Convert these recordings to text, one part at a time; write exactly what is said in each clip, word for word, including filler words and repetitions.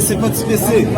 Sepanti pese.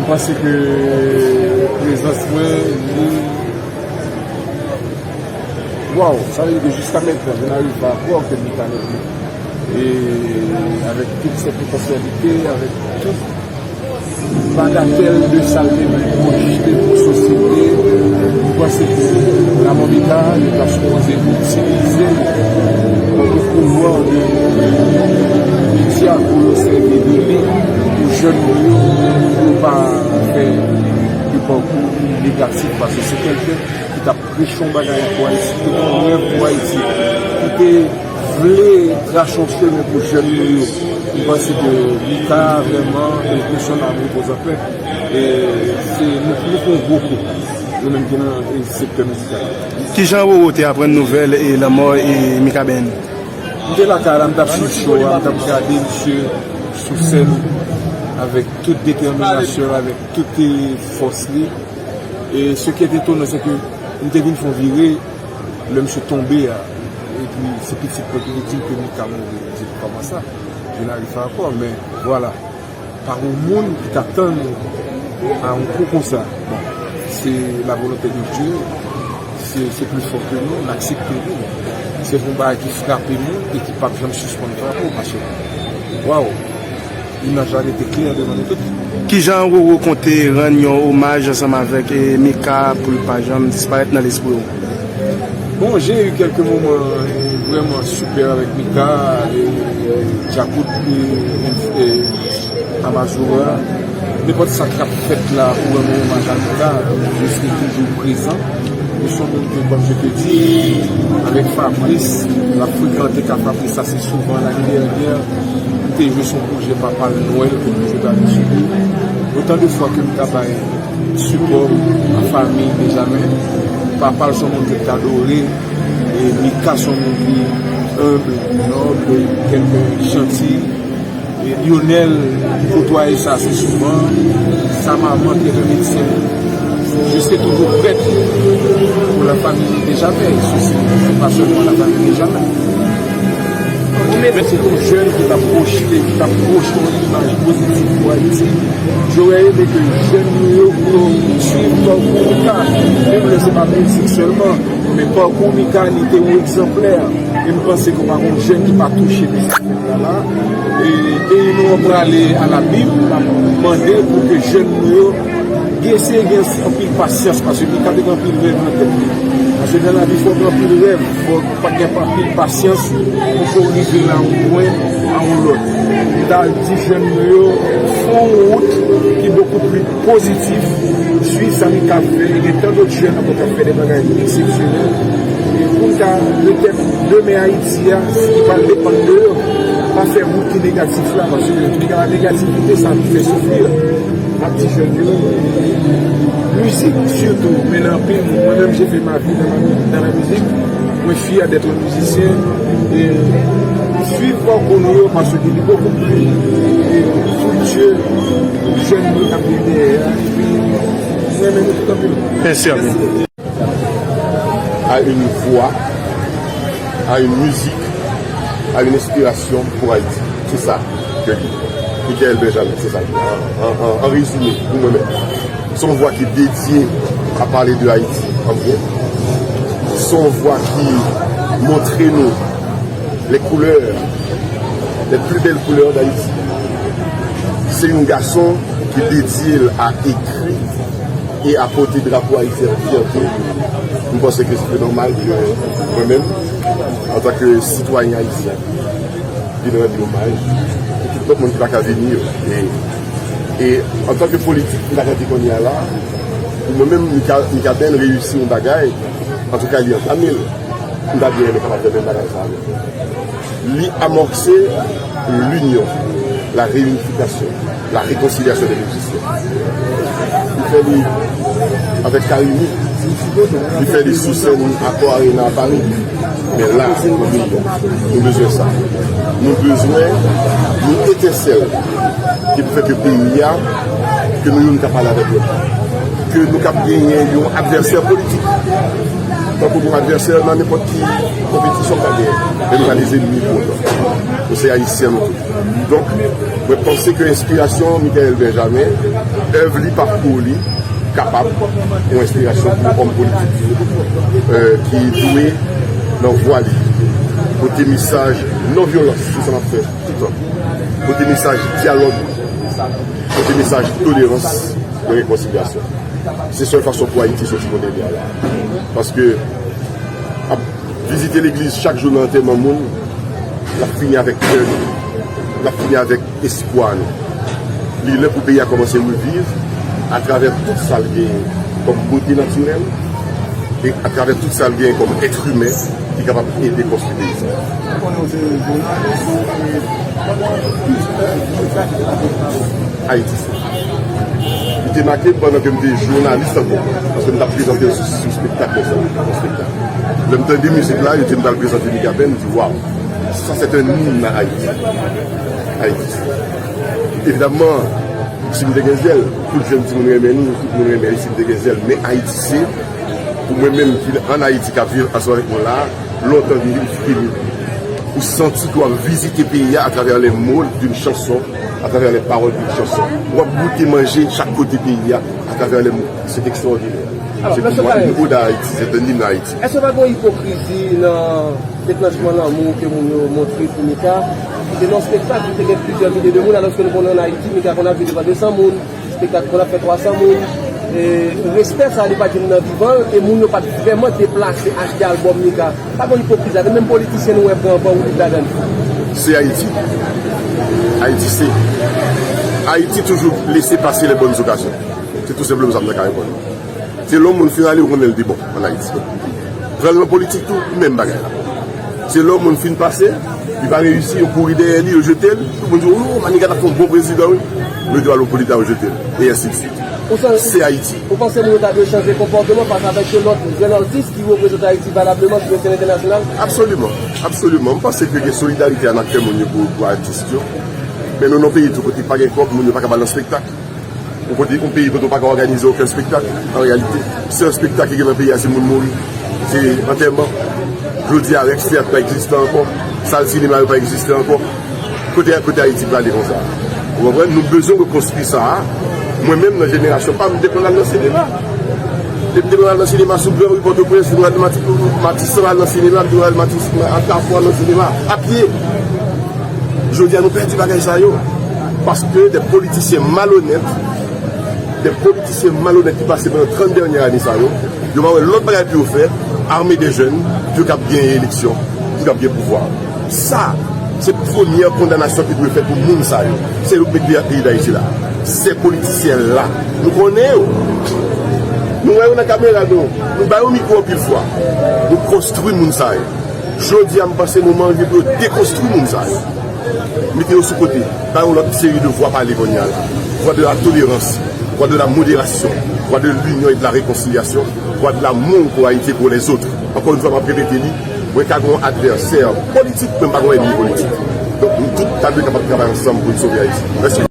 Mwen panse ke prezans mwen, li, waw, sa vle di ke jiska mentnan, je n'arrive pas à croire ke Mika nèt li. E avèk tout sèt potansyalite, avèk tout bagatèl de sa l te pwojte pou sosyete, mwen panse ke Lamò Mika, yo ta sipoze itilize l kòm yon pouvwa de medya pou yo sèvi de li pou jèn nou yo, pou yo pa fè de pakou negatif, paske se kèlken ki t ap preche yon bagay pou Ayiti, ki te gen yon rèv pou Ayiti, ki te vle trache yon chemen pou jèn nou yo. Mwen panse ke Mika vrèman, e ke son âme repose en paix. E se nou, nou fè yon gwo kou, nou menm ki nan, e, sektè mizikal la. Kijan Roro te aprann nouvèl e lanmò e Mika Band? M te lakay la, m t ap swiv show a, m t ap gade misye sou sèn avèk tout detèminasyon l, avèk tout, e, fòs li. E ce qui est étonnant, c'est que m te vin fè yon vire lè misye tonbe a. Epi se pitit mwen ki vin di m ke Mika mouri. M di, "Kòman sa? Je n'arrive pas à croire, mais voilà." Pa gen moun ki t atann a yon kou konsa. Bon, se la volonté de Dieu, se, se pli fò ke nou, n aksepte li. Se yon bagay ki frape nou e ki p ap janm sispann frape w, paske, waw, imaj la rete klè devan nou tout. Kijan Roro konte rann yon omaj ansanm avèk, e, Mika pou l pa janm disparèt nan lespri w? Bon, j'ai eu quelques moments, euh, vraiment super avec Mika, et, euh, Djakout, et, et Amazura. Nenpòt sa k ap fèt la pou rann omaj a Mika, je serai toujours présent. Mwen se yon moun ke, comme je te dis, avèk Fabrice, m ap frekante ka Fabrice ase souvan, lane dènyè, m te jwe sou yon pwojè papa l Nwèl ke m te jwe avèk sou li. Otan de fwa ke m ta bay sipò a fanmi Benjamin. Papa l se yon moun ke m t adore. E Mika se yon moun ki enb, nòb, kèlken janti. E Lionel, m kotwaye sa ase souvan. Sa manman ki te medsen. Je serai toujours prêt pour la famille Benjamin. Ceci, c'est pas seulement la famille Benjamin. Men se yon jèn ki t ap pwojte, ki t ap pwojte yon imaj pozitif pou Ayiti. J'aurais aimé ke jèn nou yo pou yo swiv pakou Mika, menm lè se pa mizik sèlman, men pakou Mika li te yon egzanplè. E m panse ke pa gen yon jèn ki pa touche de sa fèt la la. E peyi nou an prale alabim, m ap mande pou ke jèn nou yo gen, eseye gen anpil pasyans, paske Mika te gen anpil rèv nan tèt li. Paske nan lavi fò w gen anpil rèv, fò w pa gen anpil pasyans pou ke w rive la yon pwen a yon lòt. M ta di jèn nou yo, fè yon wout ki bokou pli pozitif, swiv sa Mika ap fè, e gen tan dòt jèn ankò k ap fè de bagay eksepsyonèl. E pou n ka petèt demen Ayiti a, ki pral depann de yo, pa fè wout ki negatif la, paske tout ka negativite sa ap fè soufri. Ak ti jèn yo, mizik sitou, men nan anpil moun, mwen menm, j'ai fait ma vie dans la, dans la musique, mwen fyè d'être un musicien, e swiv pakou nou yo, paske li bokou pli, e, fructueux pou jèn nou k ap vin dèyè a, epi mwen renmen nou tout anpil. Mèsi anpil. À une voix, à une musique, à une inspiration pour Haïti. C'est ça que li. Michael Benjamin, c'est ça. En, en, en, en résumé, pour moi-même. C'est une voix qui est dédiée à parler de Haïti en bien. C'est une voix qui montre nous les couleurs, les plus belles couleurs d'Haïti. Se yon gason ki dedye l a ekri e a pote drapo Ayiti avèk fyète. M panse ke se te nòmal ke mwen menm, antanke sitwayen ayisyen, vin rann li omaj, e tout lòt moun ki pa ka vini yo. E, e antanke politik, m ta ka di kounye a la, pou mwen menm, Mika, Mika Band reyisi yon bagay, antouka, li antame l. M ta byen renmen kapab fè menm bagay sa a. Li amorse linyon, la reyinifikasyon, la rekonsilyasyon de mizisyen. Li fè li avèk Carimi, li fè li sou sèn Accor Arena a Pari. Men la, kounye a, nou bezwen sa. Nou bezwen yon etensèl ki pou fè ke peyi a, ke nou youn ka pale avèk lòt, ke nou kab genyen yon advèsè politik. Tankou yon advèsè nan nenpòt ki konpetisyon w ka genyen. Men nou pa de zennmi pou otan. Nou se Ayisyen nou tout. Donk, mwen panse ke enspirasyon Michaël Benjamin, èv li, pakou li, kapab yon enspirasyon pou òm politik, euh, ki dwe nan vwa li pote mesaj non vyolans, se sa n ap fè tout tan. Pote mesaj dyalòg, pote mesaj tolerans e rekonsilyasyon. Se sèl fason pou Ayiti soti kote l ye a la. Paske ap vizite legliz chak jou nan antèman moun, l ap fini avèk kè nou, l ap fini avèk espwa nou. Li lè pou peyi a kòmanse reviv atravè tout sa l genyen kòm bote natirèl e atravè tout sa l genyen kòm èt imen ki kapab ede konstwi peyi sa. Mwen konnen w se jounalis, e pandan tout tan, ki sa ki te make w? Ayiti se. Li te make m pandan ke m te jounalis ankò, paske m t ap prezante l sou, sou spektak konsa, yon spektak. Lè m tande mizik la, yo di m pral prezante Mikaben, m di, waw, sa se te yon hymne a Ayiti. Ayiti se. Evidamman, si m te gen zèl, tout jèn timoun renmen nou, tout moun renmen Ayiti, si m te gen zèl, men Ayiti se, pou mwen menm ki ann Ayiti, k ap viv ansanm avèk mwen la, lè w tande l, li fini. Ou santi ke w ap vizite peyi a atravè les mots d'une chanson, atravè les paroles d'une chanson. W ap goute manje chak kote peyi a atravè les mots. C'est extraordinaire. Se pou mwen, yon oda Ayiti, se te nim nan Ayiti. Èske pa gen ipokrizi nan deklanchman lanmou ke moun yo montre pou Mika? Se nan spektak, li te gen plizyè milye de moun, alòske nou konnen ann Ayiti, Mika konn ap jwe devan de san moun. Spektak konn ap fè twa san moun. E respè sa a, li pa t janm nan vivan l, e moun yo pa t vrèman deplase achte albòm Mika. Pa gen ipokrizi la, menm politisyen nou wè pran van woulib ladan l. Se Ayiti. Ayiti se. Ayiti toujou lese pase les bonnes occasions. Se tou senpleman sa m ta ka reponn. Se lè yon moun fin ale, ou konnen l te bon ann Ayiti. Pran l nan politik tou, menm bagay la. Se lè yon moun fin pase, li pa reyisi, yo kouri dèyè li, yo jete l, tout moun di, o, Manigat ap fè yon bon prezidan, wi. Yo di, al yon politik, yo jete l, e ensi de swit. Se Ayiti. Ou panse moun yo ta dwe chanje konpòteman fas avèk yon lòt jèn atis ki reprezante Ayiti valableman sou sèn entènasyonal? Absoliman, absoliman. M panse ke gen solidarite ant aktè moun yo pou, pou atis yo. Men nou nan peyi tou kote pa gen kòb, moun yo pa ka ba nan spektak. Yon kote, yon peyi kote w pa ka òganize okenn spektak, an reyalite. Sèl spektak ki gen nan peyi a, se moun mouri, se antèman. Jodi a, Rex Teyat pa egziste ankò, sal sinema yo pa egziste ankò. Kote, kote Ayiti prale konsa? Ou konprann? Nou bezwen rekonstwi sa a. Mwen menm, nan jenerasyon pa m, m te konn al nan sinema. M te konn al nan sinema sou Gran Ri Pòtoprens, m te konn al Mati-, Matisan al nan sinema, m te konn al Matis-, al Kafou al nan sinema, a pye. Jodi a, nou pèdi bagay sa yo. Paske de politisyen malonèt, de politisyen malonèt ki pase pandan trant dènyè ane sa yo, yo pa wè lòt bagay pou yo fè, ame de jèn, pou yo kab genyen eleksyon, pou yo kab gen pouvwa. Sa, se premyè kondanasyon ki dwe fèt pou moun sa yo. Se yo k met peyi, peyi Dayiti la. Se politisyen la. Nou konnen yo. Nou wè yo nan kamera, nou. Nou ba yo mikwo anpil fwa. Nou konstwi moun sa yo. Jodi a, m panse moman an rive pou yo dekonstwi moun sa yo. Mete yo sou kote. Ba yo lòt seri de vwa pale kounye a la. Vwa de la tolérance, vwa de la modération, vwa de l'union et de la réconciliation, vwa de l'amour pour Haïti et pour les autres. Ankò yon fwa, m ap repete li, mwen ka gen yon advèsè politik, men m pa gen yon ènmi politik. Donk, nou tout ta dwe kapab travay ansanm pou n sove Ayiti. Mèsi.